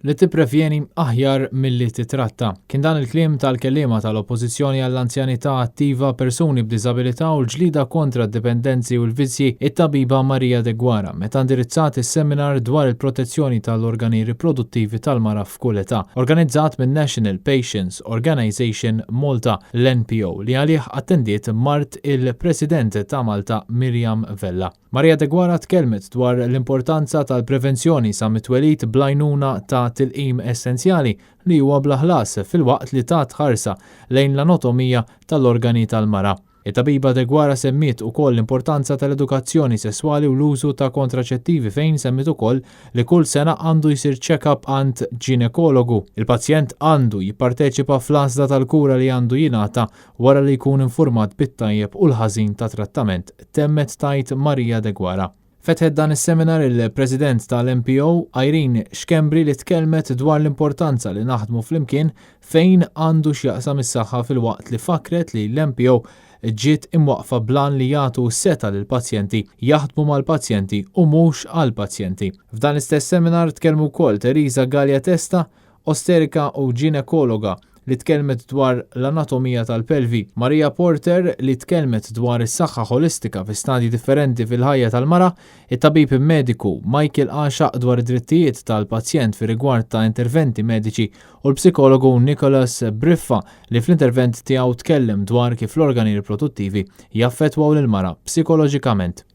Li tipprevjeni aħjar milli titratta. Kien dan il-kliem tal-kelliema tal-Oppożizzjoni għall-Anzjanità Attiva, Persuni b'Diżabilità u l-Ġlieda kontra d-Dipendenzi u l-Vizzji, it-Tabiba Maria Deguara, meta indirizzat is-seminar dwar il-protezzjoni tal-organi riproduttivi tal-mara f'kull età, organizzat min-National Patients Organisation Malta, l-NPO, li għalih attendiet mart il-President ta' Malta Miriam Vella. Maria Deguara tkellmet dwar l-importanza tal-prevenzjoni sa mit-twelid bl-għajnuna ta' tilqim essenzjali li huwa bla ħlas filwaqt li tat ħarsa lejn l-anatomija tal-organi tal-mara. It-tabiba Deguara semmiet ukoll l-importanza tal-edukazzjoni sesswali u l-użu ta' kontraċettivi fejn semmiet ukoll li kull sena għandu jsir check-up għand ġinekologu. Il-pazjent għandu jipparteċipa fl-għażla tal-kura li għandu jingħata wara li jkun infurmat bit-tajjeb u l-ħażin ta' trattament, temmet tgħid Maria Deguara. Fetħet dan is-seminar il-President tal-MPO, Irene Schembri li tkellmet dwar l-importanza li naħdmu flimkien fejn għandu x'jaqsam is-saħħa filwaqt li fakkret li l-MPO ġiet imwaqqfa bl-għan li jagħtu s-setgħa lill-pazjenti, jaħdmu mal-pazjenti u mhux għall-pazjenti. F'dan l-istess seminar tkellmu wkoll Theresa Galea Testa, osterika u ġinekologa li tkellmet dwar l-anatomija tal-pelvi, Maria Porter li tkellmet dwar is-saħħa ħolistika fi stadji differenti fil-ħajja tal-mara, it-tabib mediku Michael Għaxaq dwar id-drittijiet tal-pazjent fir-rigward ta' interventi mediċi u l-psikologu Nicholas Briffa li fl-intervent tiegħu tkellem dwar kif l-organi riproduttivi jaffettwaw lill-mara psikoloġikament.